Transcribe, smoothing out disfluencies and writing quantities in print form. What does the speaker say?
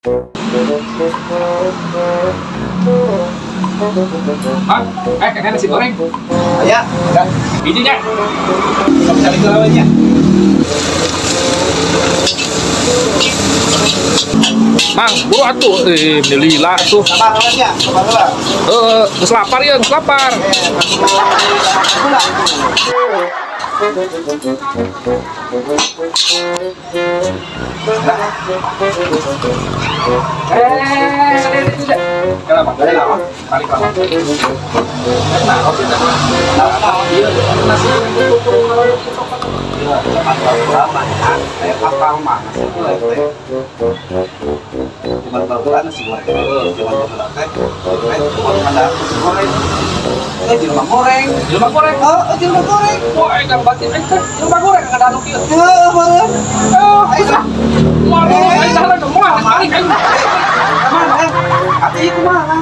Mang, kayaknya nasi goreng. Aya, udah. Bijinya. Sok cari lawannya. Mang, buru atuh. Eh, lila tuh. Sabar heula nya, sabar heula. Eh, geus lapar ya, geus lapar. Eh, gula. Eh, tidak. Kenapa? Kenapa? Tarik lama. Nah, oke. Nah, iya, nasi goreng tutup. Iya, zaman baheula mah ya, aya kapal mah nasi goreng teh. Zaman baheula nasi goreng teh, zaman baheula teh, cuma ada nasi goreng. Eh, jelema goreng. Jelema goreng. Oh, jelema goreng. Wah, kan batin eh teh, jelema goreng ada anu kieu. Heuh, meureun. Eh, Ayo. moal moal aing dahareun moal balik aing. Kumaha? Atuh ieu kumaha?